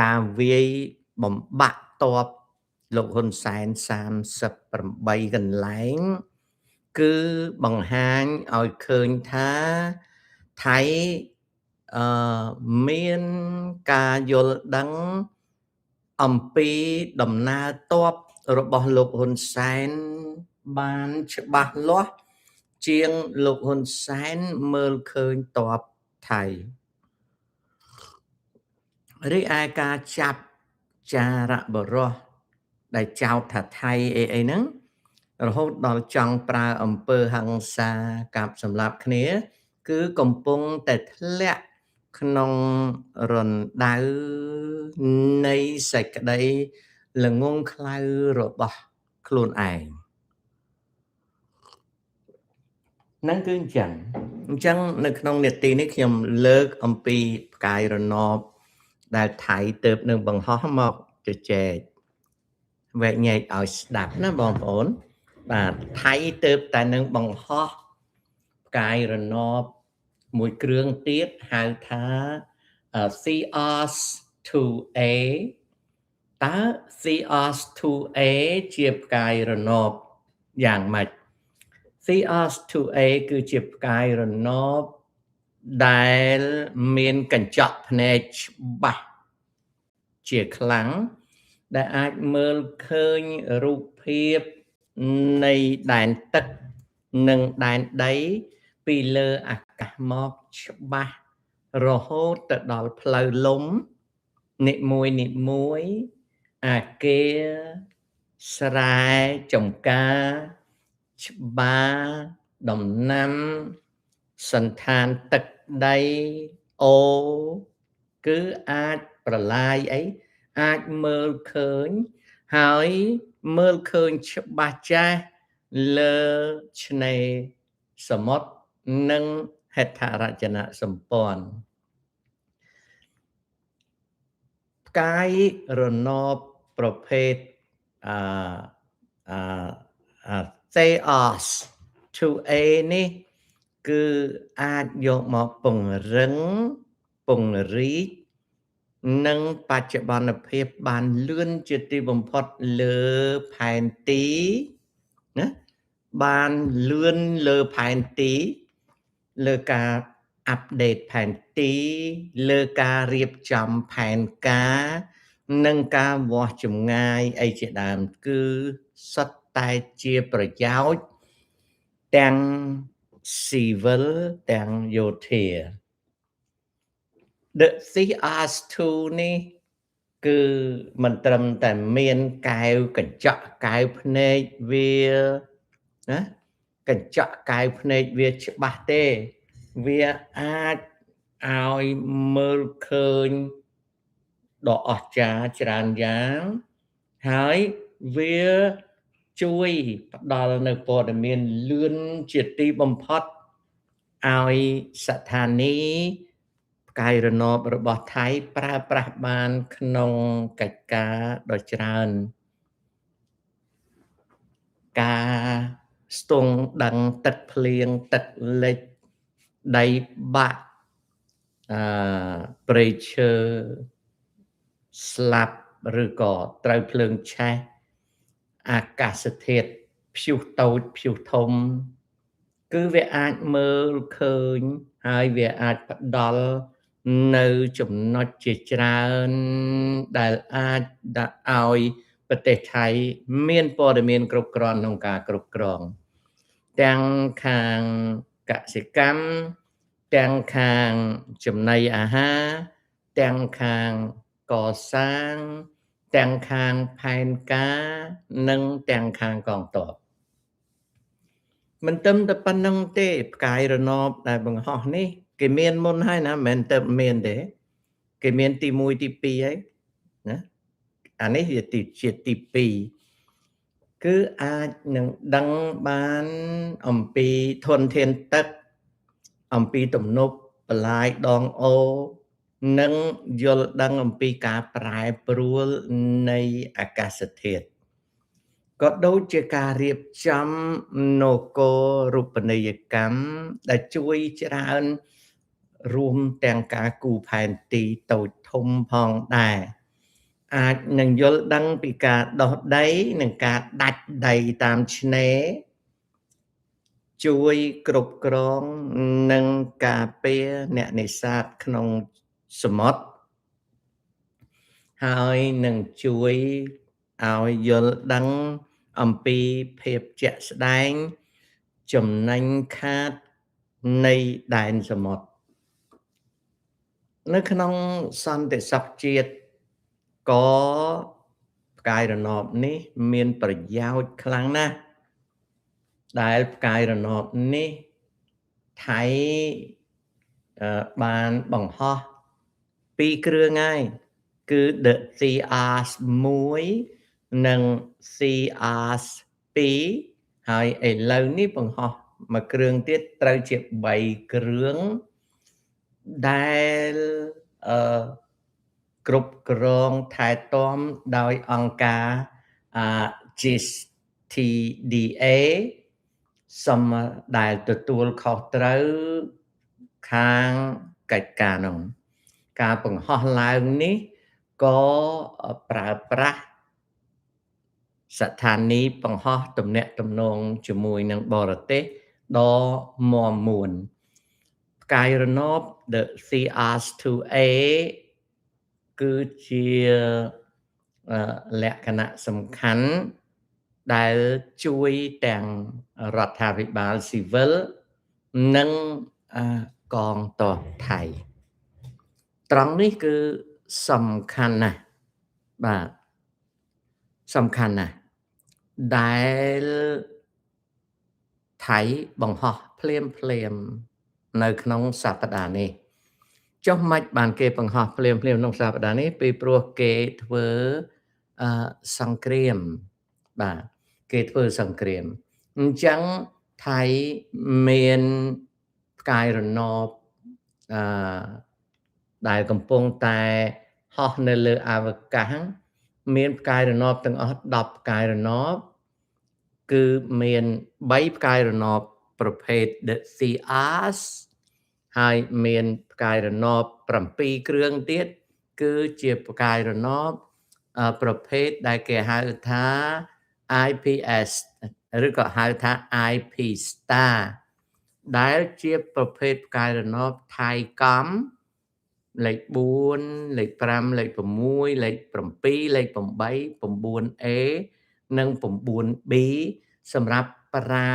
ការវាយបំបាក់តបលោកហ៊ុនសែន38កន្លែង គឺបង្ហាញឲ្យឃើញថាថៃមានការយល់ដឹងអំពីដំណើរទ័ពរបស់លោកហ៊ុនសែនបានច្បាស់លាស់ជាងលោកហ៊ុនសែនមើលឃើញទ័ពថៃ។ រីឯការចាប់ចារបរោះដែលចោទថាថៃអីអីហ្នឹង រហូតដល់ចង់ប្រើអំពើហិង្សាកាប់សម្លាប់គ្នា គឺកំពុងតែធ្លាក់ក្នុងរណ្ដៅនៃសេចក្តីល្ងង់ខ្លៅរបស់ខ្លួនឯងហ្នឹង។ គឺអញ្ចឹងអញ្ចឹង នៅក្នុងនេតិនេះ ខ្ញុំលើកអំពីផ្កាយរណបដែលថៃទៅនឹងបង្ហោះមកជជែកវែកញែកឲ្យស្ដាប់ណាបងប្អូន។ បាទ ថៃទៅតែនឹងបង្ហោះផ្កាយរណបមួយគ្រឿងទៀត ហៅថា CRS 2A។ តើ CRS 2A ជាផ្កាយរណបយ៉ាងម៉េច? CRS 2A គឺជាផ្កាយរណបដែលមានកញ្ចក់ភ្នែកច្បាស់ជាខ្លាំង ដែលអាចមើលឃើញរូបភាពនៃដែនទឹកនិងដែនដីពីលើអាកាសមកច្បាស់ រហូតទៅដល់ផ្លូវលំនិមួយនិមួយ អាគារ ស្រែចំការ ច្បារ ដំណាំ សន្តានទឹកដី អូ គឺអាចប្រឡាយអីអាចមើលឃើញ ហើយមើលឃើញច្បាស់ចាស់លើឆ្នេរសមុទ្រនិងហេដ្ឋារចនាសម្ព័ន្ធ។ ផ្កាយរណបប្រភេទអឺអឺ Theos 2A នេះ គឺអាចយកមកពង្រឹងពង្រីកនិងបច្ចុប្បន្នភាពបានលឿនជាទីបំផុតលើផែនទីណា បានលឿនលើផែនទី លើការអាប់ដេតផែនទី លើការរៀបចំផែនការ និងការវាស់ចម្ងាយអីជាដើម គឺសុទ្ធតែជាប្រយោជន៍ទាំងស៊ីវិលទាំងយោធា។ The CRS2 នេះ គឺមិនត្រឹមតែមានកែវកញ្ចក់កែវភ្នែកវាណា កញ្ចក់កែវភ្នែកវាច្បាស់ទេ វាអាចឲ្យមើលឃើញដ៏អស្ចារ្យច្រើនយ៉ាង ហើយវាជួយផ្ដល់នៅព័ត៌មានលឿនជាទីបំផុតឲ្យស្ថានីយ៍ផ្កាយរណបរបស់ថៃប្រើប្រាស់បានក្នុងកិច្ចការដ៏ច្រើន ការស្ទង់ដឹងទឹកភ្លៀង ទឹកលិច ដីបាក់ អឺព្រៃឈើស្លាប់ឬក៏ត្រូវភ្លើងឆេះ អាកាសធាតុព្យុះតូចព្យុះធំ គឺវាអាចមើលឃើញ ហើយវាអាចផ្ដល់នៅចំណុចជាច្រើនដែលអាចដាក់ឲ្យប្រទេសថៃមានព័ត៌មានគ្រប់គ្រាន់ក្នុងការគ្រប់គ្រង ទាំងខាងកសិកម្ម ទាំងខាងចំណីអាហារ ទាំងខាងកសាង ទាំងខាងផែនការ និងទាំងខាងកងទ័ព។ មិនត្រឹមតែប៉ុណ្្នឹងទេ ផ្កាយរណបដែលបង្ហោះនេះ គេមានមុនហើយណា មិនមែនទៅមានទេ គេមានទី1ទី2ហើយណា អានេះជាទីជាទី2 គឺអាចនឹងដឹងបានអំពីធនធានទឹក អំពីទំនប់បន្លាយដងអូ និងយល់ដឹងអំពីការប្រែប្រួលនៃអាកាសធាតុ ក៏ដូចជាការរៀបចំនគររូបនីយកម្មដែលជួយច្រើន រួមទាំងការគូផែនទីតូចធំផងដែរ។ អាចនឹងយល់ដឹងពីការដោះដីនិងការដាច់ដីតាមឆ្នេរជួយគ្រប់គ្រងនិងការពារអ្នកនេសាទក្នុងសមុទ្រហើយនឹងជួយឲ្យយល់ដឹងអំពីភាពជាក់ស្ដែងចំណេញខាតនៃដែនសមុទ្រនៅក្នុងសន្តិសុខជាតិក៏ផ្កាយរណបនេះមានប្រយោជន៍ខ្លាំងណាស់ដែលផ្កាយរណបនេះថៃបានបង្ហោះពីរគ្រឿងហើយគឺ The THIAS 1និង THIAS 2ហើយឥឡូវនេះបង្ហោះមួយគ្រឿងទៀតត្រូវជា3គ្រឿងដែលអឺគ្រប់គ្រងថែទាំដោយអង្គការ GTDA សំដែលទទួលខុសត្រូវខាងកិច្ចការនោះការបង្ហោះឡើងនេះក៏ប្រើប្រាស់ស្ថានីយ៍បង្ហោះទំនាក់ទំនងជាមួយនឹងបរទេសដ៏មាំមួនផ្កាយរណប The THIAS-2A គឺជាលក្ខណៈសំខាន់ដែលជួយទាំងរដ្ឋាភិបាលស៊ីវិលនិងកងទ័ពថៃត្រង់នេះគឺសំខាន់ណាស់បាទសំខាន់ណាស់ដែលថៃបង្ហោះភ្លាមភ្លាមនៅក្នុងសប្តាហ៍នេះចុះម៉េចបានគេបង្ហោះភ្លាមភ្លាមក្នុងសប្តាហ៍នេះពីព្រោះគេធ្វើអឺសង្គ្រាមបាទគេធ្វើសង្គ្រាមអញ្ចឹងថៃមានផ្កាយរណបអឺដែលកំពុងតែហោះនៅលើអវកាសមានផ្កាយរណបទាំងអស់10ផ្កាយរណបគឺមាន3ផ្កាយរណបប្រភេទ The THIAS ហើយមានផ្កាយរណប7គ្រឿងទៀតគឺជាផ្កាយរណបប្រភេទដែលគេហៅថា IPS ឬក៏ហៅថា IP Star ដែលជាប្រភេទផ្កាយរណបថៃកំលេខ4លេខ5លេខ6លេខ7លេខ8 9A និង 9B សម្រាប់ប្រើ